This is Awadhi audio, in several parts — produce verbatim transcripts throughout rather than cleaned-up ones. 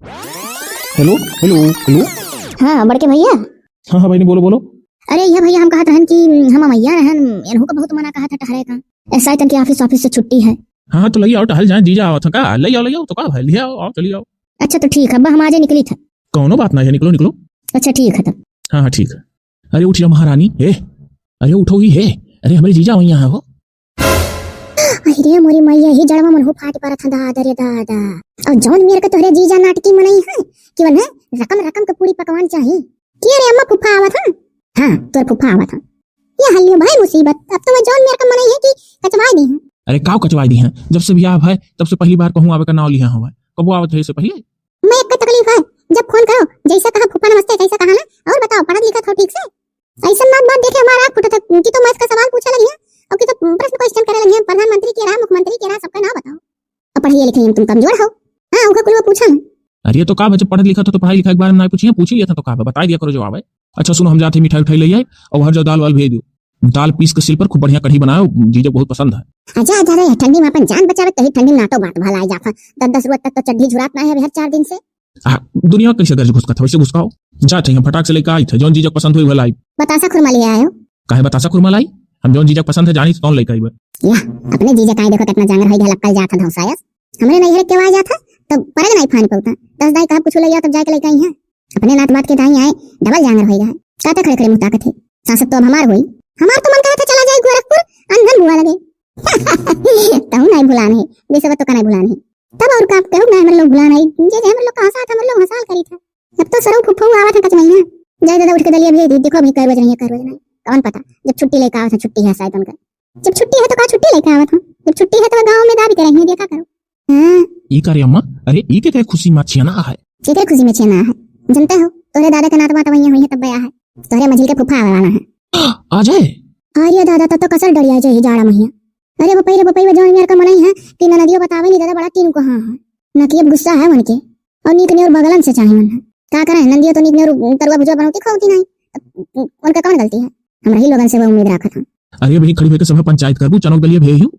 हेलो, हेलो, हेलो। हाँ, बड़के भइया। हाँ, हाँ, बहिनी, बोलो, बोलो। अरे, यह भइया, हम कहत रहन कि हम अमैया रहन, इनहू का बहुत मना कहत है टहरे का। ऐसा ही तनके office, office से छुट्टी है। हाँ, हाँ, तो लइ आओ, टहल जाए, जीजा आवत है का? लइ आओ, लइ आओ, तो का भाई, लइ आओ, आओ, चली आओ। अच्छा, तो ठीक है, अब हम आजे निकली था। कौनो बात ना है, निकलो, निकलो। अच्छा, ठीक है तब। हाँ, हाँ, ठीक है। अरे उठ जा महारानी, हे, अरे उठो ही हे, अरे हमरे जीजा वहीं यहाँ हो। अरे मोरी मैया, ही जड़वा मन हो फाट परत है, दादा रे दादा। और जौन मेर के तोहरे जीजा नाटकी मनई है कि उन्हें रकम रकम के पूरी पकवान चाहिए। के रे अम्मा, फूफा आवत है? हाँ, तोर फूफा आवत है। ये हल्लियो भाई मुसीबत, अब तो वह जौन मेर के मनई है कि कचवाई दी है। अरे काव कचवाई दी है, जब से बियाह है तब से पहली बार कहूँ आवे का नाव लिया हुआ है। कबो आवत है इससे पहले? मैं एक तकलीफ है, जब फोन करो, जैसे कहा फूफा नमस्ते, जैसे कहा ना, और बताओ, पढ़त लिखत हो ठीक से? ऐसन मत, मत देखे हमारा आँख फूटत है कि तो math का सवाल पूछे लगी है और कि तो प्रश्न question करे लगी है, प्रधानमंत्री के रहा, मुख्यमंत्री के रहा, सबका नाम बताओ। अब पढ़िए लिखे तुम कमजोर हो। हाँ, उनका कुल वो पूछा है। अरे तो का बच्चे पढ़त लिखत हो तो पढ़ाई लिखाई के बारे में ना पूछिए, पूछ ही लिया था तो का बा, बता दिया करो जवाब है। अच्छा सुनो, हम जाते हैं मिठाई उठाई ले आए और हर जो दाल वाल भेज दो, दाल पीस के सिल पर खूब बढ़िया कढ़ी बनाओ, जीजा बहुत पसंद है। अच्छा, अच्छा रे, ठंडी में अपन जान बचावे, कहीं ठंडी में नाटो बात भला आई जाफा। दस दस रोज तक तो चड्ढी झुरात ना है अभी हर चार दिन से। आ, दुनिया कैसे घर से घुसका था, वैसे घुसकाओ। जा चाहिए, फटाक से लेके आई थे, जौन जीजा पसंद हुई भला आई। बतासा खुरमा ले आयो। काहे बतासा खुरमा लाई? हम जौन जीजा पसंद है जानी तो कौन लेके आई बा? या, अपने जीजा काहे देखो कितना जांगर होई गया, लक्कल जात है धौसायस। हमरे नैहर के आ जात है, तो परग नहीं फान पौता। दस दाई कहा कुछ ले आ, तब जाके लेके आई है। अपने नात बात के दाई आए, double जांगर होई गया। काता खड़े खड़े मुँह ताकत है। सासत तो अब हमार होई। हमार तो मन कहा था चला जाए गोरखपुर, अंधन बुआ लगे। तहु नहीं भुलान है, जैसे तो का नहीं भुलान है। तब और का कहू ना, हमरे लोग भुलान आई, जे, जे हमरे लोग का हंसा था, हमरे लोग हंसाल करी था। अब तो सरऊ फुफऊ आवत है कच महीना। जाए दादा उठ के दलिया भेज दी, देखो अभी कै बज रही है, कै बज नहीं, कौन पता। जब छुट्टी लेके आवत है, छुट्टी है शायद उनका। जब छुट्टी है तो का छुट्टी लेके आवत है? जब छुट्टी है तो गाँव में दाबी के रही है, देखा करो। हाँ। ई का रे अम्मा, अरे ई के, के खुशी मा छेना है? केकरे खुशी में छेना है? जनते हो, तोरे दादा के नात बात वही हुई है तब बया है। तोरे मझिल के फूफा आवे वाला है। आ जाए। अरे दादा, तब तो कसल डरिया जाए जाड़ा महीना। अरे बपई रे बपई, जौन मेर का मनई है कि ननदियो बतावे नहीं दादा, बड़ा तीनों को हाँ है। नकी अब गुस्सा है उनके। और नीक नियर बगलन से चाहे मन है। का करे, ननदियो तो नीक नियर तरुआ भुजवा बनौती खाती नहीं। उनका कौन गलती है? हम रही लोगन से वह उम्मीद रखत हन। अरे भाई, खड़ी होके सब पंचायत करबू, चनौक दलिया भेजू।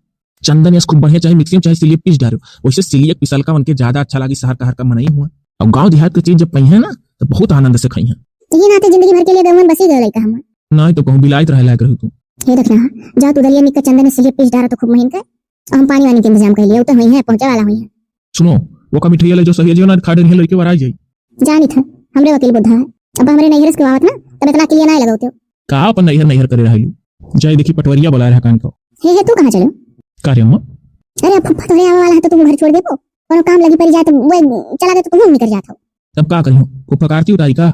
चंदन यस खूब बढ़िया, चाहे मिक्सी में चाहे सिलिए पीस डारो। वैसे सिलिए पिसल का उनके ज्यादा अच्छा लागी, शहर का हर का मनई हुआ। और गाँव देहात के चीज जब पई है ना, तो बहुत आनंद से खाई है। यही नाते जिंदगी भर के लिए गवन बसी गए लइका हम। नहीं तो कहूँ बिलाइत रहे लायक रहू तू। हे दखिनहा, जा तू दलिया निक के चंदन से सिलिए पीस डारा तो खूब महीन के। और हम पानी वानी के इंतजाम कर लिए, उते हुई है, पहुंचे वाला हुई है। सुनो, वो का मिठाइया ले जो सही है, जो ना खा डरिया लइके वराई जाई। जानी था, हमरे वकील बुद्धा है। अब हमरे नैहर से आवत ना, तब इतना किलिया ना लगावते हो। का अपन नैहर नैहर करे रहलू? जाए देखी पटवरिया बुला रहा कान को। हे, हे, तू कहाँ चलो? का रे अम्मा? अरे, अब फूफा तोहरे आवे वाला है तो तू घर छोड़ देबो? कोनो काम लगी पड़ी जाए तो वो चला दे तो तुम निकल जात हो। तब का करियो? फूफा का आरती उतारी का?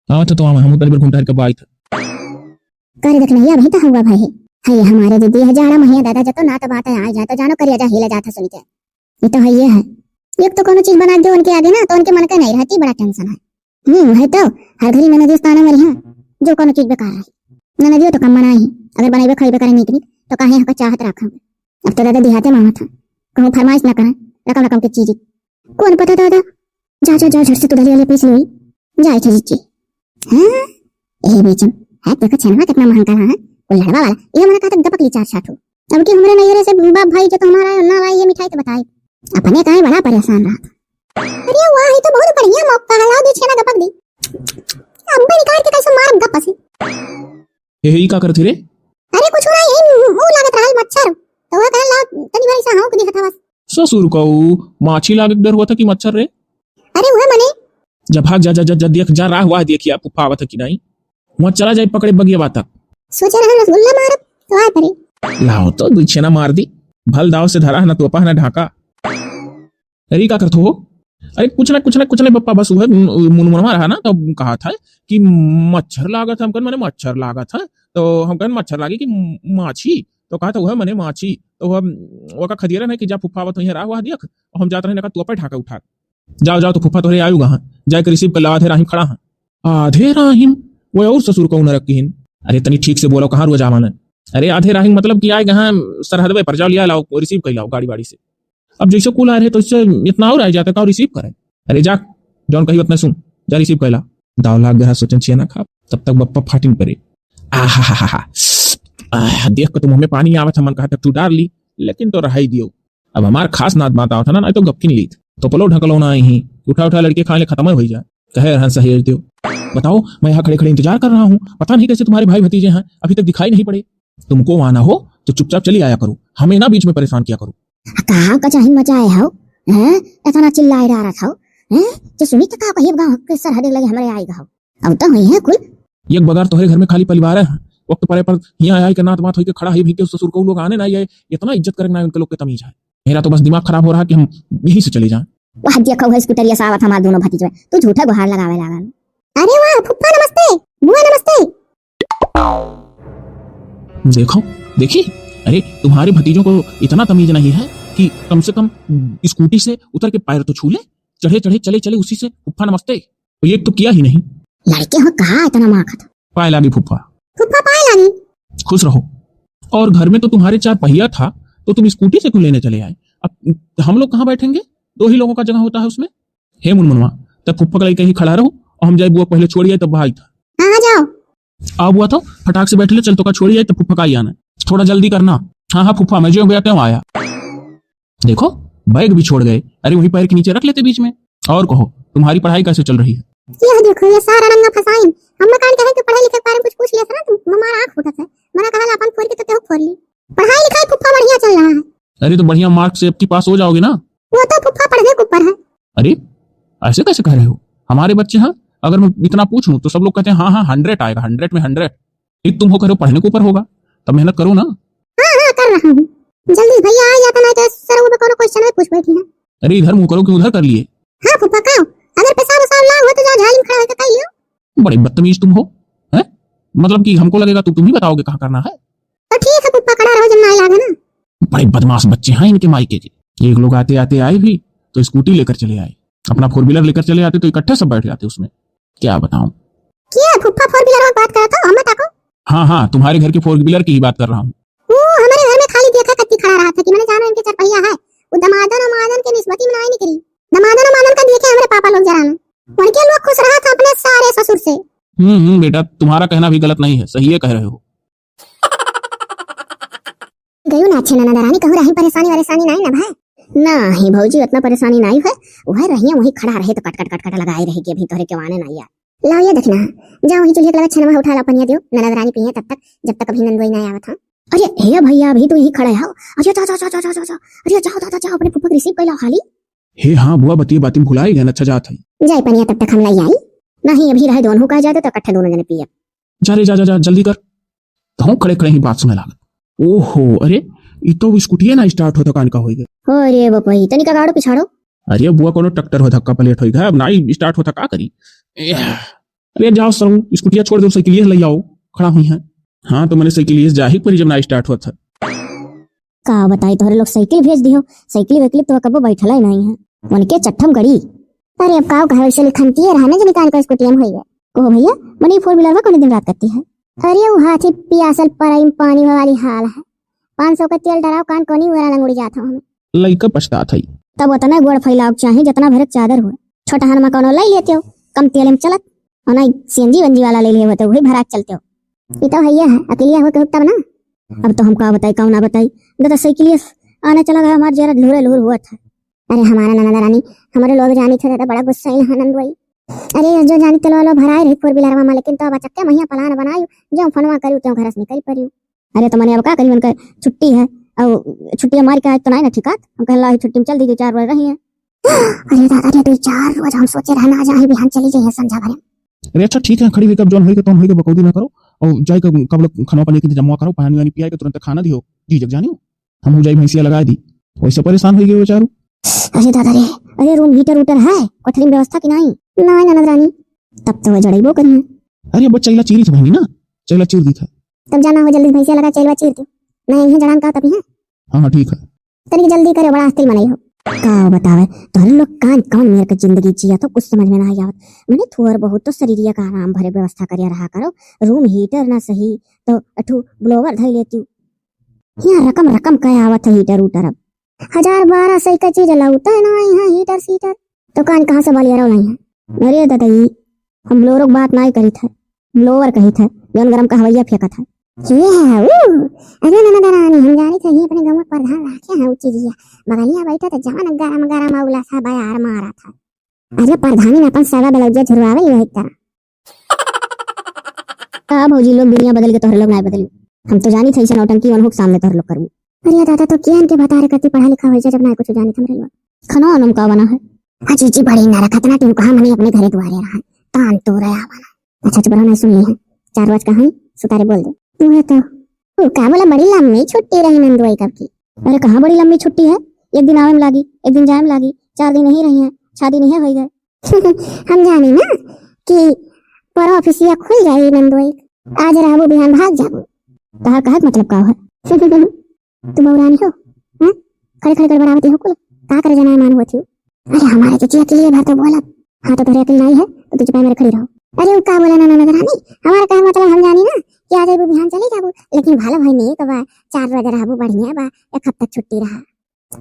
आवत है तो आवा, हम तनी भर घूम टहर के बाई था। करे देख नहीं, अभी तो हुआ भाई। है हमारे दीदी है जाड़ा महिया दादा, जतो ना तो बात है, आ जाए तो जानो करिया जा, हिला जात है सुन के। ये तो है, ये है। एक तो कोनो चीज बना दो उनके आगे ना, तो उनके मन के नहीं रहती, बड़ा tension है। हम्म, है तो, हर घड़ी ननदियो ताना मरी है, जो कोनो चीज बेकार है। ननदियो तो कम मनाई, अगर बनाइबे खाइबे करे नीक नीक, तो काहे हका चाहत रखा। अब तो दादा दिहाते मांगत है, कहूँ फरमाइश ना करें, रकम रकम के चीज। कौन पता दादा, जा, जा, जा, झट से तू दलिया ले पीस ली, जाए छे जीजी। हाँ, ए बेचन, है देखो छेनवा कितना महंगा है, वो लड़वा वाला, ये मना कहता गपक ली चार छाठू। अब कि हमरे नैहरे से बाप भाई जो तुम्हारा ना लाई ये मिठाई तो बताई। अपने काहे बड़ा परेशान रहा था। अरे वाह, ये तो बहुत बढ़िया मौका है, लाओ दी छेना गपक दी। अब भी निकाल के कैसे मारब गप से। हे, हे, ई का करत ही रे? अरे कुछ ना, यही मुंह लागत रहल मच्छर। तो वह कहल लाओ तनी भर ऐसा हौंक दिखत हवस। ससुर कहू, माछी लागे के डर हुआ था कि मच्छर रे? अरे वह मने। जा भाग जा, जा, जा, जा, देख जा, राह वाह देखिया फूफा आवत है कि नहीं। वहाँ चला जाए पकड़े बगिया बाता। सोचे रहल रसगुल्ला मारब, तो आए परे। लाओ तो दुई छेना मार दी, भल दाव से धरा है ना तोपा है ना ढाका। अरे, का करत हो? अरे, कुछ ना, कुछ ना, कुछ ना, पप्पा, बस वह मुन-, मुनमुनवा रहा ना, तब कहा था कि मच्छर लागत है, हमकन, माने मच्छर लागत है, तो हमकन मच्छर लागे कि माछी, तो कहा था वह, माने माछी, तो वह, वका खदिया रहे ना कि जा फूफा आवत हो, यहाँ राह वाह दियख, और हम जात रहे ना का तू अपन ढाका उठा। जाओ, जाओ, तो फूफा तोहरे आयु गहा, जाए के receive कर ला, आधे राहिम खड़ा है। आधे राहिम? वो और ससुर कौन रखिन? अरे, तनी ठीक से बोलो, कहाँ रुआ जावाना? अरे, आधे राहिम मतलब कि आए गहा सरहदवे पर, जाओ लिया लाओ, receive कर लाओ गाड़ी वाड़ी से। अब जैसे कुल आ रहे तो इससे इतना और आ जाता, का receive करे? अरे जा, जौन कही उतना सुन, जा receive कैला। दाव लाग गया सोचन छिया ना खा, तब तक बप्पा फाटिन परे। आहा हा हा हा। आह, देख के तो मुंह में पानी आवत है, मन कहा था तू डार ली, लेकिन तो रहाई दियो। अब हमार खास नात बात आवत है ना, नहीं तो गपकिन लीत। तो पलो ढकलो ना आई ही, उठा उठा लड़के खा ले, खत्म हो जाए। कहे रहन सहेज दियो। बताओ, मैं यहाँ खड़े खड़े इंतजार कर रहा हूँ, पता नहीं कैसे तुम्हारे भाई भतीजे हैं, अभी तक दिखाई नहीं पड़े। तुमको आना हो तो चुपचाप चली आया करो, हमें ना बीच में परेशान किया करो। कहाँ का चाही मचाए हो, हैं? इतना चिल्लाए डारत हो, हैं? जो सुनी तो का कहिए गाँव के सरहद लगे हमरे आए हो। अब तो हुई है कुल। एक बगार तोहरे घर में खाली परिवार है, वक्त परे पर यहाँ आए के नात बात होई के खड़ा है भी के ससुर को लोग आने ना आए, इतना इज्जत करे ना उनके लोग के तमीज है। मेरा तो बस दिमाग खराब हो रहा कि हम यहीं से चले जाएं। वह देखो है स्कूटरिया से आवत हमार दोनों भतीजवा, तू झूठा गुहार लगावे लागल। अरे वाह फुफ्फा नमस्ते, बुआ नमस्ते। देखो, देखी, अरे तुम्हारे भतीजों को इतना तमीज नहीं है कि कम से कम स्कूटी से उतर के पैर तो छू ले, चढ़े चढ़े चले चले उसी से फुफ्फा नमस्ते। तो ये तो किया ही नहीं। लड़के हो कहाँ इतना माखत? पाए लागी फुफ्फा। फुफ्फा पाए लागी। खुश रहो। और घर में तो तुम्हारे चार पहिया था तो तुम स्कूटी से क्यों लेने चले आए? अब हम लोग कहाँ बैठेंगे? दो ही लोगों का जगह होता है उसमें। हे मुनमुनवा, तब फुफ्फा का लइका ही खड़ा रहो और हम जाए बुआ पहले छोड़ आए तब वहाँ आई था। हाँ, हाँ, जाओ। आ बुआ तो फटाक से बैठ ले, चल तो का छोड़ आए तब फुफ्फा का ही आना। थोड़ा जल्दी करना। हाँ, हाँ फुफ्फा, मैं जो गया क्यों आया। देखो, बैग भी छोड़ गए। अरे वही पैर के नीचे रख लेते बीच में। और कहो, तुम्हारी पढ़ाई कैसे चल रही है? यह देखो, ये सारा रंगा फसाइन। हम लोग कान कहे कि पढ़ाई लिखे के बारे में कुछ पूछ लिया था ना, तो हमारा आँख फूटा था। मना कहा अपन फोड़ के तो तेहू फोड़ ली। पढ़ाई लिखाई फुफ्फा बढ़िया चल रहा है। अरे तो बढ़िया मार्क्स से अब की पास हो जाओगे ना। वो तो फुफ्फा पढ़ने के ऊपर है। अरे ऐसे कैसे कह रहे हो? हमारे बच्चे हैं, अगर मैं इतना पूछ लूँ तो सब लोग कहते हैं हाँ हाँ हंड्रेड आएगा, हंड्रेड में हंड्रेड। एक तुम हो कह रहे हो पढ़ने के ऊपर होगा, तब मेहनत करो ना। हाँ हाँ कर रहा हूँ, जल्दी भैया आ जाता, नहीं तो सर वो कोनो क्वेश्चन में पूछ बैठी है। अरे इधर मुँह करो कि उधर कर लिए। हाँ फुफ्फा का, अगर पेशाब उसाब लाग हो तो जाओ झाली में खड़ा होकर कर लियो। बड़े बदतमीज तुम हो, हैं? मतलब कि हमको लगेगा तो तुम ही बताओगे कहाँ करना है। तो ठीक है फुफ्फा, खड़ा रहो जब ना लागे ना। बड़े बदमाश बच्चे हैं इनके मायके के। एक लोग आते आते आए भी तो स्कूटी लेकर चले आए, अपना फोर व्हीलर लेकर चले आते तो इकट्ठे सब बैठ जाते उसमें। क्या बताऊं। क्या फुफ्फा फोर व्हीलर की बात करत हो, हमें ताको। हाँ हाँ, तुम्हारे घर के फोर व्हीलर की ही बात कर रहा हूँ। वो हमारे घर में खाली देखा कत्ती खड़ा रहा था कि मैंने जानो इनके चार पहिया है, वो दमादन और मादन के निस्बती में ना नहीं करी। दमादन और मादन का देखे हमारे पापा लोग जरा ना, उनके लोग खुश रहा था अपने सारे ससुर से। हम्म हम्म बेटा, तुम्हारा कहना भी गलत नहीं है, सही ये कह रहे हो। गयो ना अच्छे ननद रानी, कहूँ रही परेशानी वरेशानी नाई ना भाई? नाही भौजी, उतना परेशानी नाई है। वह रहिया वहीं खड़ा रहे तो कट कट कट कट लगाए रहे कि अभी तोहरे केवाने ना आया। लाओ ये देखना, जाओ वहीं चूल्हे के लगा छनवा उठा ला, पनिया दियो ननद रानी पिए तब तक, जब तक अभी नंदोई ना आवत हाँ। अरे हे भैया, अभी तो यहीं खड़ा है। अरे जा जा जा जा जा जा जा, अरे जाओ दादा जाओ, अपने फूफा के रिसीव कर लाओ खाली। हे हाँ बुआ, बतिये बाती में भुलाई गए, अच्छा जात है। जाए पनिया तब तक हम लाई आई। नहीं अभी रहे दोनों का जाए तो इकट्ठे दोनों जने पिए। जा रे जा जा जा, जल्दी कर। तो हम खड़े खड़े ही बात सुने लागत। ओहो, अरे ई तो स्कूटिया ना स्टार्ट होता, कान का होई गए। अरे बपई, तनिका गाड़ो पिछाड़ो। अरे बुआ, कोनो ट्रैक्टर हो धक्का प्लेट होई गए, अब ना स्टार्ट होता का करी। एह, अरे जाओ सर, स्कूटिया छोड़ दो, साइकिलिया ले आओ, खड़ा हुई है। हाँ तो मैंने साइकिलिया से जाही परी जब ना स्टार्ट होता। का बताई तोहरे लोग साइकिल भेज दियो, साइकिल वाइकिल तो कबो बैठला ही नहीं है, उनके चट्ठम गड़ी। अरे अब काव कहे वैसे लिखनतिये रहा ना, जनिकान को स्कूटी में होई है। कहो भैया, मने फोर व्हीलर में कौन दिन रात करती है? अरे वो हाथी पियासल परई में पानी वाली हाल है, पाँच सौ का तेल डराओ कान कोनी वाला लंगुड़ी जात हो हमें। लइका पछतात है। तब उतना गोड़ फैलाव चाहिए जितना भरक चादर हुआ, छोटा हनमा कोनो लाई लेते हो, कम तेल में चलत। और नहीं सीएनजी वनजी वाला ले लिए होते, वही भरा के चलते हो। ये तो है, ये है, अकेलिया हो के तब ना। अब तो हम का बताई, का ना बताई, दादा साइकिलिया से आने चला गया, हमार जरा लूरे लूर हुआ था। अरे हमारा ननद रानी, हमारे लोग जानी थे दादा, बड़ा गुस्सा है यहाँ नंदुआई। अरे जो जानी तो लो लो भराए रही फोर व्हीलर में, लेकिन तो अब अचक्के महिया प्लान बनायु, जो फोनवा करियो, क्यों घर से निकल परियो। अरे तो मने अब का करी, उनका छुट्टी है, और छुट्टी मार के आज तो नहीं ना ठिकात, हम कहला छुट्टी में चल दीजिए, चार रोज रही है। अरे दादा रे, दो चार रोज हम सोचे रहना, आज ही बिहान चली जाइए संझा भरे। अरे अच्छा ठीक है, खड़ी हुई कब जौन होई के तौन होई के बकौदी ना करो, और जाए के कब लोग खाना पानी के इंतजाम करो, पानी वानी पियाए के तुरंत खाना दियो, जी जग जानियो, हम हो जाई भैंसिया लगा दी, वैसे परेशान हो गए बेचारू। अरे दादा रे, अरे रूम हीटर उटर है, कोठरी में व्यवस्था की नहीं? नहीं ननद रानी। तब तो वह जड़ैबो करिए। अरे अब चैला चीरी था बहनी ना, चैला चीर दी था। तब जाना हो जल्दी से भैंसिया लगा चैलवा चीर दो, नहीं है जड़ान का तभी है। हाँ हाँ ठीक है। तनिक जल्दी करे, बड़ा आस्ते मनई हो। का बतावे, तोहरे लोग कान कौन मेर के जिंदगी जिया तो कुछ समझ में ना आवत। मने थोर बहुत तो शरीरिया का आराम भरे व्यवस्था करिया रहा करो। रूम हीटर ना सही तो अठू ब्लोवर धई लेती। यहाँ रकम रकम का आवत है हीटर उटर। अब हजार बारह सौ का चीज लाऊ तो ना यहाँ हीटर सीटर। तो कान कहाँ से बलिया रहो नहीं है? अरे दादा ई हम ब्लोरो के बात नहीं करी था, ब्लोवर कही था, जौन गरम का हवैया फेंका था। ये है ऊ। अरे ननद रानी, हम जानी थे, ये अपने गाँव में प्रधान राखे हैं ऊ चीजिया। बगलिया बैठा तो जवन गरम गरम अउला सा बयार मारा था। अरे प्रधानी ने अपन सवा ब्लाउजिया झुरवावे ही वही तरह। का भौजी लोग, दुनिया बदल के तोहरे लोग नाय बदली। हम तो जानी थे ऐसा नौटंकी वनहुक सामने तोहरे लोग करबू। अरे दादा, तो किया इनके बतारे करती पढ़ा लिखा होई जा, जब नाय कुछ जानी थे हमरे लोग। खनवा नम का बना है? अजी जी बड़ी नरक, इतना टिम कहाँ मने अपने घरे दुआरे रहा। तान तो रहा बना। अच्छा चुप रहो, नहीं सुन ली है। चार रोज का है, सुतारे बोल दे। तू है तो। तू का बोला, बड़ी लंबी छुट्टी रही नंदुआई कब की? अरे कहाँ बड़ी लंबी छुट्टी है, एक दिन आवे में लागी, एक दिन जाए में लागी, चार दिन यहीं रही है, छह दिन यहीं होई गए। हम जानी ना कि पर ऑफिसिया खुल जाई नंदोई। आज रहबू बिहान भाग जाबू। तहार कहत मतलब का है? तू बौरानी हो? हाँ? खड़े खड़े गड़बड़ावती हो कुल। का करे जना मान हुआ थियो? अरे हमारे चचिया के लिए भर तो बोला। हाँ तो तोरे अकल नहीं है तो तू चुपाई मेरे खड़ी रहो। अरे वो का बोला ना ननद रानी, हमारा कहे मतलब हम जानी ना कि आज अबू बिहान चली जाबू, लेकिन भला भाई नहीं तो बा, चार रोज रहबू बढ़िया बा, एक हफ्ता छुट्टी रहा।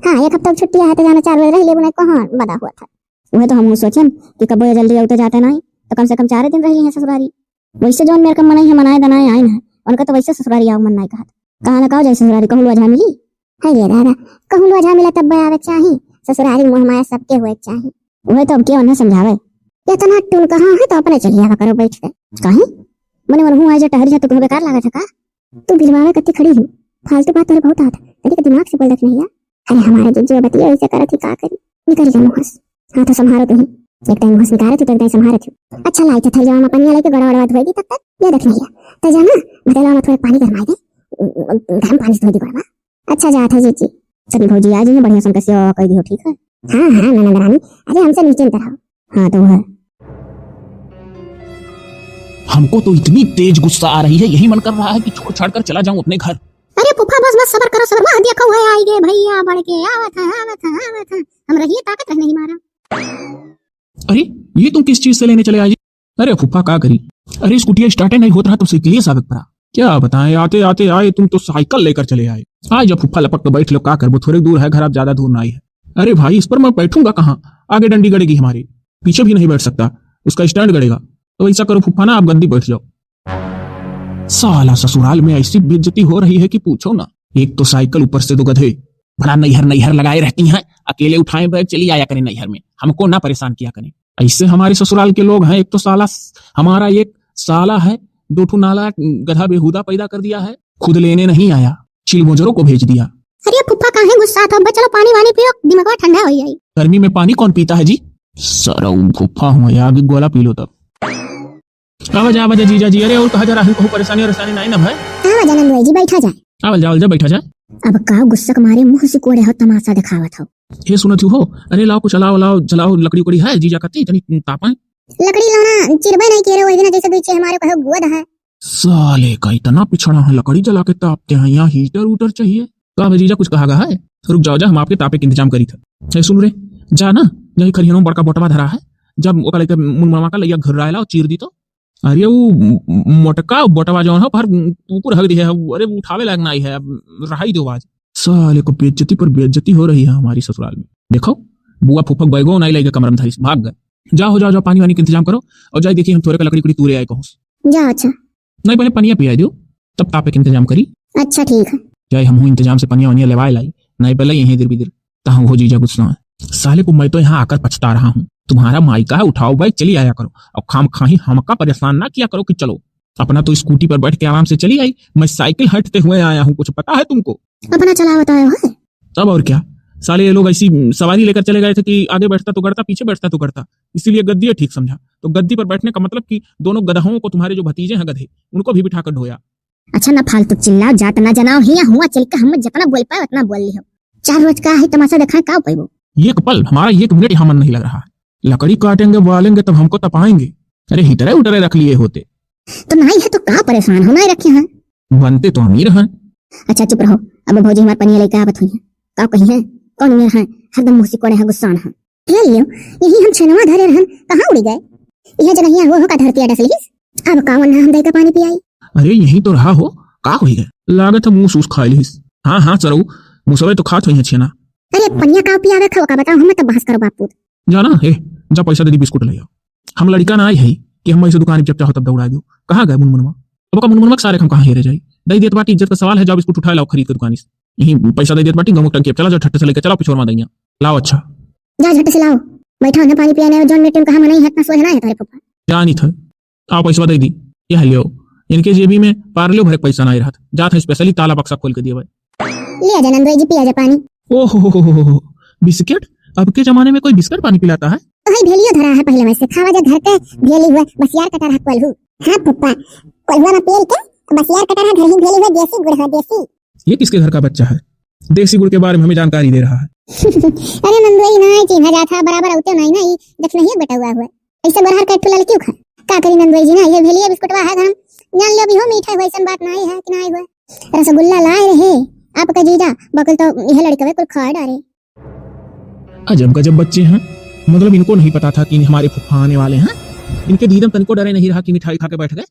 हाँ, एक हफ्ता छुट्टी है तो जाना चार बजे रह लेबू, नहीं कहाँ बदा हुआ था। वह तो हम सोचन कि कबो ये जल्दी आउते जाते नहीं, तो कम से कम चार दिन रह ली है ससुरारी। वैसे जौन मेरे का मनई है, मनाए दनाए आइन है, उनका तो वैसे ससुरारी आओ मन नहीं कहत। कहाँ ना कहो जाए ससुरारी, कहूँ लोझा मिली। है ये दादा, कहूँ लोझा मिला तब आवे चाही, ससुरारी मोह माया सबके हुए चाही। वह तो अब के उन्हें समझावे। इतना टून कहाँ है तो अपने चलिए आवा करो बैठ के। काहे? मने मन हूँ आए जे टहरी है तो तुम्हें बेकार लागत है का? तू बिलवावे कत्ती खड़ी हूँ, फालतू बात तोरे बहुत आवत है, तनिक दिमाग से बोल दखिनहिया। अरे हमारे जीजू बतिया ऐसे करत ही का करी, निकल जा मुँह से। हाँ तो संभारो तुही, एक टाइम मुँह से निकारे थी तो एक टाइम संभारे थी। अच्छा लाई थे थैलिया में पानी लेके गोड़ा वड़ा धोई दी तब तक। ये दखिनहिया, तो जाना बदला में थोड़ा पानी गरमाई दे, गरम पानी से धोई दी गोड़वा। अच्छा जात है जीजी। सभी भौजी आ जाइए, बढ़िया सुन के सेवा कह दियो, ठीक है? हाँ हाँ ननद रानी, अरे हमसे निश्चिंत रहो। हाँ तो है। हमको तो इतनी तेज गुस्सा आ रही है, यही मन कर रहा है कि छोड़ छाड़ कर चला जाऊं अपने घर। अरे फूफा बस बस सबर करो सबर, वाह देखो है आई गए भैया बढ़ के, आवत है आवत है आवत है, हम रहिए ताकत रह नहीं मारा। अरे ये तुम किस चीज से लेने चले आए? अरे फूफा का करी, अरे स्कूटी स्टार्ट नहीं होत रहा तो साइकिल साबित पड़ा। क्या बताएं, आते आते आए तुम तो साइकिल लेकर चले आए। आज जब फूफा लपक के बैठ लो का करबो, थोड़े दूर है घर, आप ज्यादा दूर नहीं है। अरे भाई इस पर मैं बैठूंगा कहाँ, आगे डंडी गड़ेगी हमारी, पीछे भी नहीं बैठ सकता, उसका स्टैंड गड़ेगा। तो ऐसा करो फूफा ना, आप गद्दी बैठ जाओ। साला ससुराल में ऐसी बेइज्जती हो रही है कि पूछो ना। एक तो साइकिल, ऊपर से दो गधे, बड़ा नैहर नैहर लगाए रहती हैं, अकेले उठाए बैग चली आया करें नैहर में, हमको ना परेशान किया करें। ऐसे हमारे ससुराल के लोग हैं, एक तो साला स-, हमारा एक साला है, दो ठू नाला गधा बेहूदा पैदा कर दिया है, खुद लेने नहीं आया, चिलमोजरों को भेज दिया। अरे फूफा काहे गुस्सा था, बस चलो पानी वानी पियो, दिमागवा ठंडा हो जाई। गर्मी में पानी कौन पीता है जी? सरऊ फूफा हूँ, आगे गोला पी लो तब। आवा जा, आवा जा जीजा जी। अरे और कहा जा रहा है, कहूँ परेशानी वरेशानी नहीं ना भाई? आवा जा नंदुआई जी, बैठा जाए। आवल जा, आवल जा, बैठा जा। अब का गुस्सा के मारे मुँह सिकोड़े हो, तमाशा दिखावत हो। हे सुनत हो, अरे लाओ कुछ लाओ, लाओ जलाओ, लकड़ी उकड़ी है जीजा कती, तनी तापा। लकड़ी लाना चिरबे नहीं किए रहे, वही दिन जैसे बीचे हमारे कहो गोद है। साले का इतना पिछड़ा है, लकड़ी जला के तापते हैं, यहाँ हीटर उटर चाहिए। का भे जीजा कुछ कहा गा है? रुक जाओ जा, हम आपके तापे के इंतजाम करी था। हे सुन रे, जा ना, यही खरिहनों में बड़का बोटवा धरा है, जब ओका लेके मुनमुनवा का लइया घर आएला और चीर दी तो। अरे वो म-, मोटका बोटवा जौन हो, पर कुकुर हग दिहे है, अरे वो उठावे लायक नहीं है, अब रहाई दो आज। साले को बेइज्जती पर बेइज्जती हो रही है हमारी ससुराल में। देखो, बुआ फूफक बैगो नहीं लेके कमरा में धरी, भाग गए। जाओ, जाओ, जाओ, पानी वानी के इंतजाम करो और जाए देखिए हम थोड़े का लकड़ी उकड़ी तूरे आए कहूँ। जाओ, अच्छा। नहीं, पहले पनिया पिया दियो, तब तापे के इंतजाम करी। अच्छा, ठीक है। जाए हम हूँ इंतजाम से पनिया वनिया लेवाए लाई, नहीं पहले यहीं दिर बिदिर। तहाँ हो जीजा गुस्सा है। साले को मैं तो यहाँ आकर पछता रहा हूँ। तुम्हारा माई का है, उठाओ बैग चली आया करो, और खाम खाही हमका परेशान ना किया करो कि चलो। अपना तो स्कूटी पर बैठ के आराम से चली आई, मैं साइकिल हटते हुए आया हूँ, कुछ पता है तुमको? अपना चला बताया है। तब और क्या, साले ये लोग ऐसी सवारी लेकर चले गए थे कि आगे बैठता तो गड़ता, पीछे बैठता तो गड़ता, इसीलिए गद्दिए ठीक समझा। तो गद्दी पर बैठने का मतलब कि दोनों गदहों को, तुम्हारे जो भतीजे हैं गधे, उनको भी बिठा कर ढोया। अच्छा ना फालतू चिल्लाओ, जात ना जनाओ, हिया हुआ चल के हम जितना बोल पाए उतना बोल लियो। चार रोज का है तमाशा देखाए, का पैबो? एक पल, हमारा एक मिनट यहाँ मन नहीं लग रहा है। लकड़ी काटेंगे, बालेंगे, तब हमको तपाएंगे। अरे हीटरे उटरे रख लिए होते। तो नहीं है तो का परेशान हो, नहीं रखे हैं। बनते तो अमीर हैं। अच्छा चुप रहो, अब भौजी हमार पनिया लेके आवत हुई है। का कही है, कौन उम्र है, हरदम मुँह सिकोड़े हैं, गुस्सान हैं। ले लियो, यही हम छेनवा धरे रहन, कहाँ उड़ी गए? यह जनहिया हो, हो का धरती डस लिहिस। अब का वन्ना हम दई का पानी पियाई? अरे यहीं तो रहा हो, का होई गए? लागत है मूस ऊस खाए लिहिस। हाँ, हाँ, सरऊ, मूसवे तो खात होई है छेना। अरे पनिया का पियावे खाओ का बताओ, हम तब बहस करो बापूत। जाना, हे, जा पैसा दे दी, बिस्कुट ले आओ। हम लड़का ना आए है कि हम ऐसे दुकान जब चाहो तब दौड़ा दो। कहाँ गए मुनमुनवा? अब का मुनमुनवा के सारे हम कहाँ हेरे जाई? दे देत बाटी, इज्जत का सवाल है, जाओ बिस्कुट उठाए लाओ खरीद के दुकानी से। यही पैसा दे देत बाटी, गहूँ टंकी अब चला जाओ झट से लेके चला, पिछोर मा दइया। लाओ अच्छा। जा झट से लाओ। बैठा हो ना पानी पिया, नहीं जौन मेटिन कहा मनई है, इतना सोझ ना है तोहरे फूफा। जानी था। आओ पैसवा दे दी। यह लियो। इनके जेबी में पार्ले भरे पैसा ना रहत। जात है specially ताला बक्सा खोल के दिया भाई। लिया जा नंदोई जी, पिया जा पानी। ओहो हो हो हो हो। बिस्किट? अब के जमाने में कोई बिस्किट पानी पिलाता है? तो है भेलियो धरा है पहले में से, खावा जा घर के भेली हुआ, बसियार कटा रहा कोल्हू। हाँ फूफा, कोल्हुआ में पेल के बसियार कटा रहा, घर ही भेली हुआ, देसी गुड़ है, देसी। ये किसके घर का बच्चा है? देसी गुड़ के बारे में हमें जानकारी दे रहा है। अरे नंदोई ना चिन्हा जात है, बराबर आउते नहीं ना, ई देख नहीं बेटा हुआ हुआ। ऐसे गोरहर के ठुला क्यों खा? का करी नंदोई जी ना, ये भेलिया बिस्कुटवा है घर में। जान लियो भी हो मीठा हुआ, ऐसन बात नहीं है कि नहीं हुआ। रसगुल्ला लाए रहे आपका जीजा, बकुल तो यह लड़कवे कुल खा डारे। अजब गजब बच्चे हैं, मतलब इनको नहीं पता था कि हमारे फूफा आने वाले हैं। इनके दीदम तनिको डरे नहीं रहा कि मिठाई खा के बैठ गए।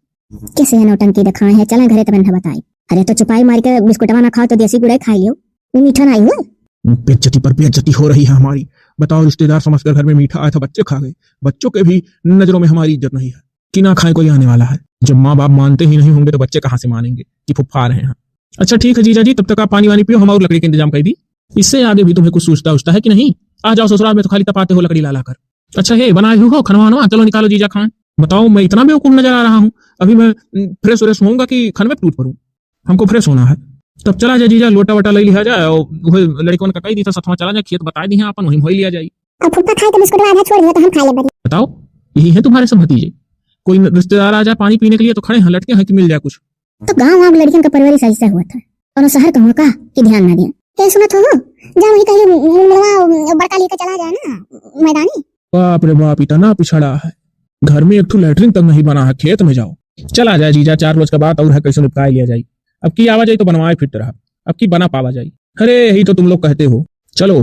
कैसे है नौटंकी दिखाए है, चला घरे तब ना बताई। अरे तो चुपाई मार के बिस्कुटवा ना खाओ तो देसी गुड़े खा लियो, वो मीठा ना आई हुआ। बेइज्जती पर बेइज्जती हो रही है हमारी। बताओ, रिश्तेदार समझकर घर में मीठा आया था, बच्चे खा गए। बच्चों के भी नजरों में हमारी इज्जत नहीं है कि ना खाएं, कोई आने वाला है। जब माँ बाप मानते ही नहीं होंगे तो बच्चे कहाँ से मानेंगे कि फुफ्फा आ रहे हैं। अच्छा ठीक है जीजा जी, तब तक आप पानी वानी पियो, हम और लकड़ी का इंतजाम कर दी। इससे आगे भी तुम्हें कुछ सूझता उठता है कि नहीं? आ जाओ ससुराल में तो खाली तपाते हो लकड़ी ला ला कर। अच्छा हे बनाए हो खनवा वनवा, चलो निकालो जीजा खाएं। बताओ मैं इतना बेवकूफ नजर आ रहा हूँ? अभी मैं फ्रेश व्रेश होऊंगा कि खनवे टूट पड़ूं? हमको फ्रेश होना है। तब चला जाए जीजा, लोटा वोटा ले लिया जाए और वही लड़कवन का कही दी था सथवा चला जाए, खेत बताए दी हैं अपन, वहीं मोई लिया जाए। अब फुफ्फा खाए तो बिस्कुट आधा छोड़ दिया तो हम खा ले बड़ी। बताओ, यही है तुम्हारे सब भतीजे। कोई न-, रिश्तेदार आ जाए पानी पीने के लिए तो खड़े हैं, लटके हैं कि मिल जाए कुछ। तो गाँव वाँव लड़कियन का परवरिश ऐसा हुआ था और शहर का हुआ का कि ध्यान ना दिया। ये सुनत हो, जा वही कहीं मुड़वा बड़का लेके चला जाए ना मैदानी। बाप रे बाप, इतना पिछड़ा है, घर में एक ठो लैट्रिन तक नहीं बना है, खेत में जाओ। चला जाए जीजा, चार रोज का बात और है, कैसे निपटाए लिया जाए। अब की आवा जाए तो बनवाए फिट रहा, अब की बना पावा जाए। अरे यही तो तुम लोग कहते हो। चलो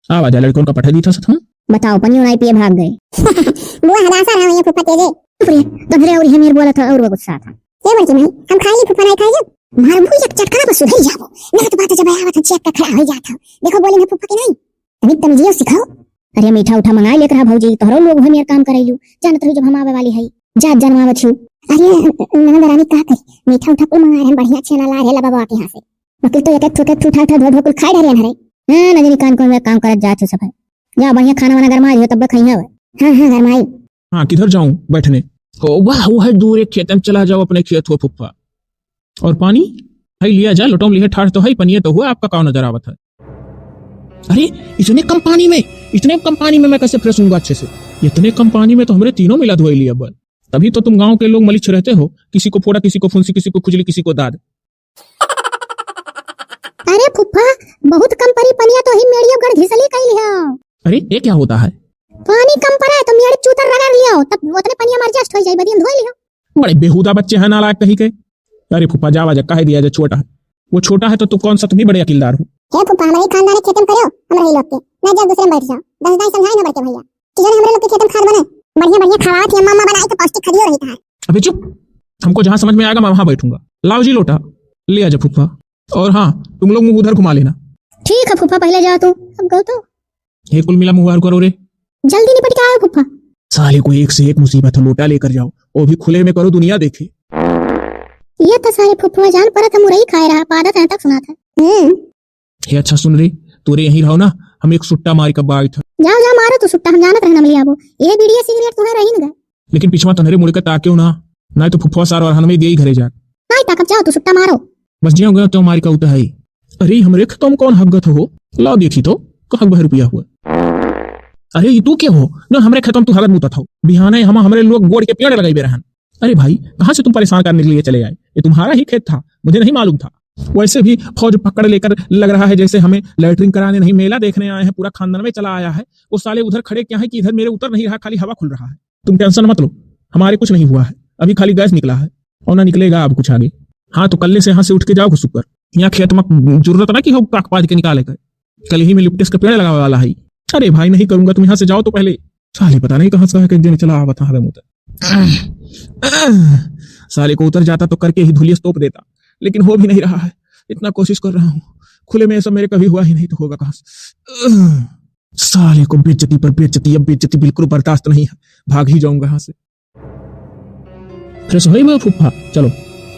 आवा जाए, लड़कों का पठा दी था सथवा। बताओ, पनियो नाई पिए भाग गए। बुआ हदासा रहा ये फूफा तेजे। अरे, गधरे और ये मेर बोला था और वो गुस्सा था। ए बड़की माई, हम खाई ली फूफा नाई खाई जब। मार मुंह एक चटकना पर सुधर जाबो। ना तो बात जब आवत है चेक का खड़ा हो जात है। देखो बोली ना फूफा की नहीं। तमीज तमीजियो सिखाओ। अरे मीठा उठा मंगाई लेत रहा भौजी, तोहरो लोग हमें काम करैलू। जानत रहू जब हम आवे वाली है, जात जनमावत हूँ। अरे ननद रानी का करी, मीठा उठा कुल मंगा रहे हैं, बढ़िया छेना ला रहे ला बाबा के यहाँ से। वकील तो एक एक ठो, एक ठो उठा उठा धो धो कुल खाए डरे हरे। हाँ नजनी कान को मैं काम करत जात हूँ सब है। जा बढ़िया खाना वाना गरमा दियो तब खाई है। हाँ हाँ गरमाई। हाँ किधर जाऊं बैठने? ओ वाह वो है दूर एक खेत में, चला जाओ अपने खेत हो फुफ्फा। और पानी? भाई लिया जा, लोटो में लिहे ठाठ तो है, पनिये तो हुआ, आपका काव नजर आवत है। अरे इतने कम पानी में, इतने कम पानी में मैं कैसे फ्रेश हूँगा अच्छे से? इतने कम पानी में तो हमरे तीनों मिला धोई लिया बल। तभी तो तुम गांव के लोग मलिच्छ रहते हो, किसी को फोड़ा, किसी को फुंसी, किसी को खुजली, किसी को दाद। अरे फुफ्फा, बहुत कम परी पनिया तो ही मेड़ियो गड़ घिसली कई लिया। अरे ये क्या होता है? पानी कम पड़ा है तो मेड़ चूतर रगड़ लियो, तब उतने पनिया में एडजस्ट हो जाए, बदियम धोई लियो। बड़े बेहुदा बच्चे हैं नालायक कहीं के। अरे फूफा जावा जा, काहे दिया जा, छोटा है वो, छोटा है तो तू कौन सा, तुम ही बड़े अकीलदार हो। हे फूफा, हमारे खानदान के खेतम करो, हम रही लोग के, ना जाओ दूसरे में बैठ जाओ, दस दाई समझाए ना बड़के भैया। कि जौन हमरे लोग के खेतन खाद बने, बढ़िया बढ़िया खवावत ही अम्मा, अम्मा बनाई तो पौष्टिक खदियो रहित है। अबे चुप, हमको जहाँ समझ में आएगा मैं वहाँ बैठूंगा। लाओ जी लोटा, ले आजा फूफा। और हाँ, तुम लोग मुंह उधर घुमा लेना। ठीक है फूफा, पहले जा तू। अब गो तो। हे कुल मिला मुंह बाहर करो रे। जल्दी निपट के आओ फूफा। साले को एक से एक मुसीबत है, लोटा लेकर जाओ, वो भी खुले में करो, दुनिया देखे। ये तो सारे फूफा जान परत है, मुरई खाए रहा, पादत है तक सुना था। हम्म। हे अच्छा सुन रे, तोरे यहीं रहो ना, हम एक सुट्टा मारी कब आइत ह। जाओ, जाओ, मारो तू सुट्टा, हम जानत रहना मिली आबो। ये बीड़िया सिगरेट तुम्हें रही न गए। लेकिन पिछवा तनरे मुड़ के ताक्यो ना, नाहीं तो फुफुआ सार और हनवे देई घरे जात। नाहीं ताकब, जाओ तू सुट्टा मारो। बस जियो गयो तो मारी का उतहाई। अरे हमरे खेतों में कौन हगत हो? लाओ देखी तो, कहाँ बह रुपया हुआ। अरे ई तू के हो? जो हमरे खेतों में तू हगत मुतत हो। बिहाने हम हमरे लोग गोड़ के पेड़ लगाई बे रहन। अरे भाई, कहाँ से तुम परेशान करने के लिए चले आए? ये तुम्हारा ही खेत था, मुझे नहीं मालूम था। वैसे भी फौज पकड़ लेकर लग रहा है जैसे हमें लैट्रिन कराने नहीं, मेला देखने आए हैं, पूरा खानदान में चला आया है। वो साले उधर खड़े क्या है कि इधर मेरे उतर नहीं रहा, खाली हवा खुल रहा है। तुम टेंशन मत लो, हमारे कुछ नहीं हुआ है, अभी खाली गैस निकला है और ना निकलेगा अब कुछ आगे। हाँ, तो कल से यहाँ से उठ के जाओ घुसुक कर। यहाँ खेत में जरूरत ना कि हो काक पाद के निकाले कर। कल ही में लिप्टिस का पेड़ लगावे वाला है। अरे भाई, नहीं करूंगा, तुम यहाँ से जाओ तो पहले। साले पता नहीं कहाँ से आके दिन चला आवत है मुँह। साले को उतर जाता तो करके ही धुलियस तोप देता, लेकिन हो भी नहीं रहा है। इतना कोशिश कर रहा हूँ, खुले में ये सब मेरे कभी हुआ ही नहीं तो होगा कहाँ से। साले को बेइज्जती पर बेइज्जती, अब बेइज्जती बिल्कुल बर्दाश्त नहीं है, भाग ही जाऊंगा यहाँ से। फ्रेश होई बे फूफा, चलो।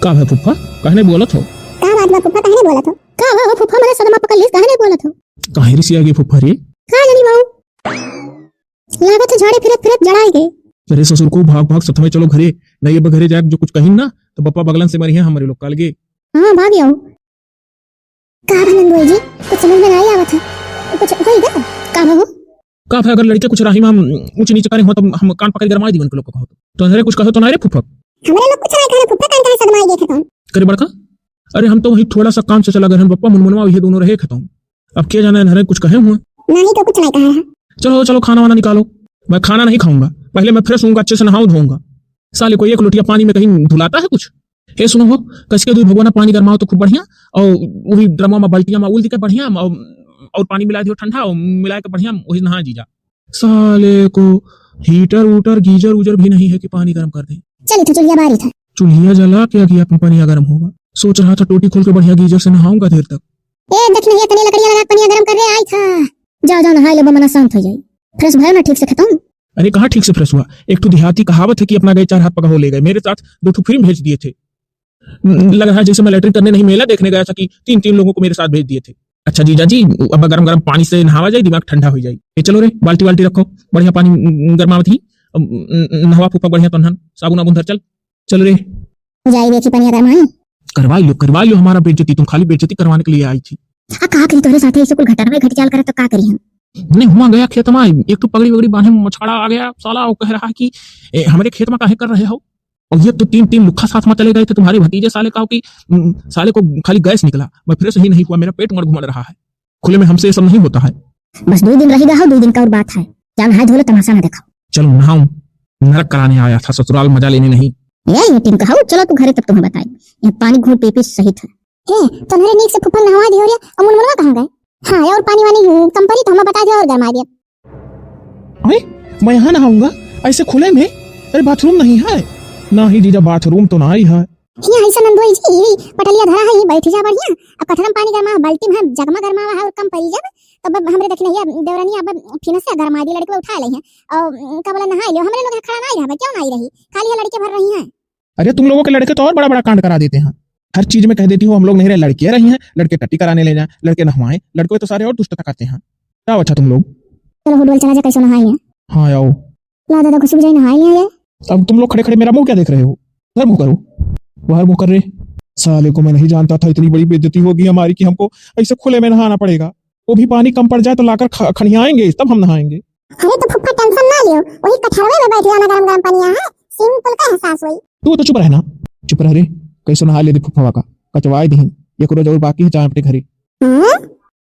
का भा फूफा, काहे नहीं बोलत हो? का बात बा फूफा, काहे नहीं बोलत हो? का भा हो फूफा, मने सदमा पकड़ लिस, काहे नहीं बोलत हो? काहे रिसिया गई फूफा रे? का जानी बाऊ, लागत है झाड़े फिरत फिरत जड़ाई गए। अरे ससुर को भाग भाग सथवे चलो घरे, नहीं अब घरे जाए जो कुछ कहीं ना तो बप्पा बगलन से मरी है हमरे लोग काल गे। हाँ भाग आओ। का भा नंदोई जी, कुछ समझ में नहीं आवत है, कुछ होई गा? का भा हो? का भा, अगर लड़के कुछ राही में हम ऊंच नीच करे हो तो हम कान पकड़ के गरमाई दी उनके लोग को कहो तो। तो अंदर कुछ कहो तो ना रे फूफा। हमरे लोग कुछ नहीं कहे फूफा, कान काहे सदमाई देखे तो। करे बड़का, अरे हम तो वही थोड़ा सा काम से चला गए हैं बप्पा, मुनमुनवा ये दोनों रहे खतम। अब क्या जाना इन्हें कुछ कहे हुए। नहीं तो कुछ नहीं कहा है। चलो चलो खाना वाना निकालो, मैं खाना नहीं खाऊंगा, पहले मैं फ्रेश होऊंगा, अच्छे से नहाऊं धोऊंगा। साले को एक लोटिया पानी में कहीं धुलाता है कुछ? हे सुनो हो, कस के दूध भगवाना पानी गरमाओ तो खूब बढ़िया, और वही ड्रमा में बाल्टिया में उल दिके बढ़िया, और, और पानी मिला दियो ठंडा, और मिला के बढ़िया वही नहा जीजा। साले को हीटर उटर गीजर उजर भी नहीं है कि पानी गर्म कर दे। चली तो चुलिया बारी था। चुलिया जला के अगिया अपन पनिया गर्म होगा। सोच रहा था टोटी खोल के बढ़िया गीजर से नहाऊंगा देर तक। ए देख नहीं, इतने लकड़िया लगा के पनिया गर्म कर रहे आई था। जाओ जाओ नहाई लो, मना शांत हो जाई। फ्रेश भयो ना ठीक से खतम। अरे कहाँ ठीक से फ्रेश हुआ? एक ठो देहाती कहावत है कि अपना गए चार हाथ पका हो ले गए। मेरे साथ दो ठो फ्री में भेज दिए थे। न-, लग रहा है जैसे मैं लैट्रिन करने नहीं मेला देखने गया था कि तीन तीन लोगों को मेरे साथ भेज दिए थे। अच्छा जीजा जी, अब गरम गरम पानी से नहावा जाए, दिमाग ठंडा हो जाए। ये चलो रे, बाल्टी वाल्टी रखो, बढ़िया पानी, न-, न-, गरमावत ही। अब, न-, न-, नहवा फूफा बढ़िया तोहन, साबुन आबुन धर चल। चल रे। जाई देखी पनिया गरमाई। करवाई लो, करवाई लो हमारा बेइज्जती, तुम खाली बेइज्जती करवाने के लिए आई थी। आ का करी तोहरे साथे ऐसे कुल घटना में घटिचाल करत तो का करी हम? नहीं हुआ गया खेत में, एक तो पगड़ी वगड़ी बांधे में मछाड़ा आ गया साला, वो कह रहा है कि ए, हमारे खेत में काहे कर रहे हो? और ये तो तीन तीन लुखा साथ में चले गए थे तुम्हारे भतीजे साले का कि, उम, साले को खाली गैस निकला, मैं फ्रेश ही नहीं हुआ, मेरा पेट उमड़ घुमड़ रहा है। खुले में हमसे ये सब नहीं होता है। बस दो दिन रह गया हो, दो दिन का और बात है, जा नहाए धो लो, तमाशा ना देखो। चलो नहाऊं, नरक कराने आया था ससुराल, मजा लेने नहीं। ए, ये टिंका हो, चलो तू घरे तब तुम्हें बताई, ये पानी घूट पी पी सही था। हे, तोहरे नीक से फुफल नहवा दियो रे, अमुन मनवा कहाँ गए? हाँ, और पानी वानी कम पड़ी तो हमें बता दियो और गरमा दियो। अरे, मैं यहाँ नहाऊंगा ऐसे खुले में? अरे बाथरूम नहीं है? नहीं जीजा, बाथरूम तो नहीं है। हियाँ ऐसा नंदोई जी, पटलिया धरा है, ये बैठ जा बढ़िया। अब कठरम पानी गरमा, बाल्टी में जगमा गरमा है और कम पड़ी जब, तब हमरे देखिन हिया देवरनिया अब फिन से गरमा दी, लड़के उठा ले हैं और का बोला नहाई लियो। हमरे लोग खड़ा नहीं रहबे, क्यों नहीं रही, खाली है लड़के भर रही हैं। अरे तुम लोगों के लड़के तो और बड़ा बड़ा कांड करा देते हैं, हर चीज में कह देती हो हम लोग नहीं रहे, लड़कियां रही हैं, लड़के टट्टी कराने ले जाएं, लड़के नहवाएं, लड़के तो सारे और दुष्टता करते हैं। जाओ अच्छा तुम लोग। चलो फुटबॉल चला जा, कैसे नहाई है। हाँ आओ। ला दादा खुशबू जाई नहाई है ये। अब तुम लोग खड़े खड़े मेरा मुंह क्या देख रहे हो? उधर मुंह करो, बाहर मुंह कर रे। साले को मैं नहीं जानता था इतनी बड़ी बेइज्जती होगी हमारी कि हमको ऐसे खुले में नहाना पड़ेगा, वो भी पानी कम पड़ जाए तो लाकर ख-, खनियाएंगे तब हम नहाएंगे। अरे तो फुफ्फा टेंशन ना लियो, वही कठरवे में बैठ जाना, गरम गरम पनिया है, सिंपल का एहसास हुई। तू तो चुप रहना, चुप रह रे, कैसे नहा ले दे फुफ्फवा का, कचवाए दही, एक रोज और बाकी है जाए अपने घरे। हाँ?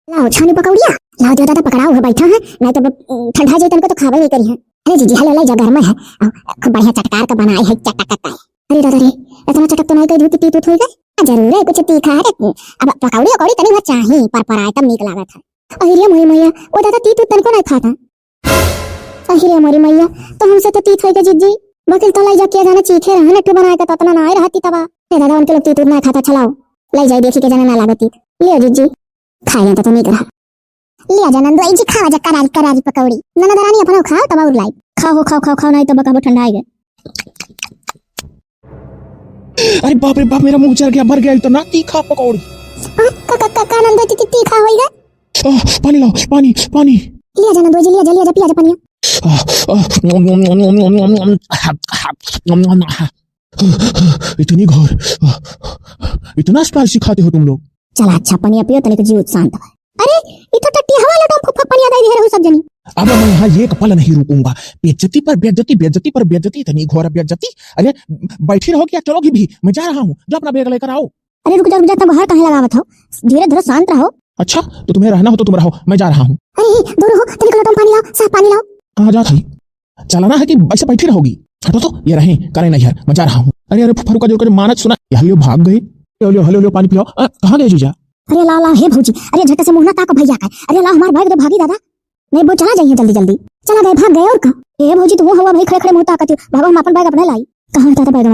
लाओ छानी पकौड़िया, लाओ दियो दादा पकड़ाओ है बैठा है, नहीं तो अब, उम, ठंडा जाए तनको तो खावे नहीं करी है। अरे जीजी हेलो ले जा घर में है, आ, खूब बढ़िया चटकार का बनाए है चटक का। अरे दादा रे, इतना चटक तो नहीं कह दी कि तीत उत होई गए। जरूर है कुछ तीखा है, अब पकौड़ी उकौड़ी तनी भर चाही पर पर आइटम नीक लागत है। अरे मोरी मैया, वो दादा तीत उत तनको नहीं खाता। अरे मोरी मैया, तो हमसे तो तीत होई गए जीजी। वकील तो लाई जा किया जाना चीखे रहे, नट्टू बनाए का तो इतना ना आए रहती तबा। ए दादा उनके लोग तीत उत ना खाता, चलाओ। लाई जाए देखी के जाना ना लागती। लियो जीजी। खाए तो, तो नीक रहा। लिया जा नंदोई जी, खावा जा करारी करारी पकौड़ी। ननद रानी अपना खाओ तब और लाई। खाओ, खाओ, खाओ, खाओ, नहीं तो बकाबो ठंडा आएगा। अरे बाप रे बाप, मेरा मुंह जल गया, मर गया, इतना तीखा पकौड़ी। आ, का, का, का, का नंदोई जी, तीखा होई गए? आ, पानी लाओ, पानी, पानी। लिया जा नंदोई जी, लिया जा, लिया जा, पिया जा पानी। आ, आ, इतनी घोर, इतना स्पाइसी खाते हो तुम लोग? चला अच्छा पनिया पियो, तनिक जीव शांत होए। अरे, ई तो टट्टी हवा लटम फुफा पनिया दे दे रहू सब जनी। अब मैं यहाँ एक पल नहीं रुकूंगा। बेइज्जती पर बेइज्जती, बेइज्जती पर बेइज्जती, इतनी घोर बेइज्जती। अरे, बैठी रहोगी या चलोगी भी? मैं जा रहा हूँ, जो अपना बैग लेकर आओ। अरे रुक जा, रुक जा, इतना गोहार काहे लगावत हो? धीरे धीरे शांत रहो। अच्छा, तो तुम्हें रहना हो तो तुम रहो, मैं जा रहा हूँ। अरे, दूर हो, तनिक लटम पानी लाओ, साफ पानी लाओ। कहाँ जात है? चलाना है कि ऐसे बैठी रहोगी? हटो तो, ये रहे, करे नहीं है, मैं जा रहा हूँ। अरे, अरे, फुफा, रुका, रुका, मानत सुना, ये हलियो भाग गई। लियो, लियो, हलियो, लियो, पानी पियो। अ, कहाँ गए जीजा? अरे, ला, ला, हे भौजी, अरे, झट से मुँह ना ताको भैया का। अरे, ला, हमार बैग दो, भागी दादा। नहीं, वो चला जाइए जल्दी, जल्दी। चला गए, भाग गए, और का? ए भौजी, तो वो हुआ, वही खड़े, खड़े मुँह ताकत हो। भागो, हम अपन बैग अपने लाई। कहाँ है दादा बैग?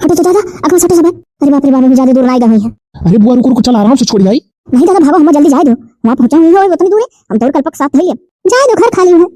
हटो तो दादा, अगवा सटो सब। अरे बाप रे बाप, अभी ज्यादा दूर ना आएगा हुई है। अरे बुआ, रुको, रुको, चल, आराम से छोड़ आई। नहीं दादा, भागो, हम जल्दी जाए दो। वहाँ पहुँचा हुई है, उतनी दूर है, हम तो और कल्पक साथ है। जाए दो, घर खाली है।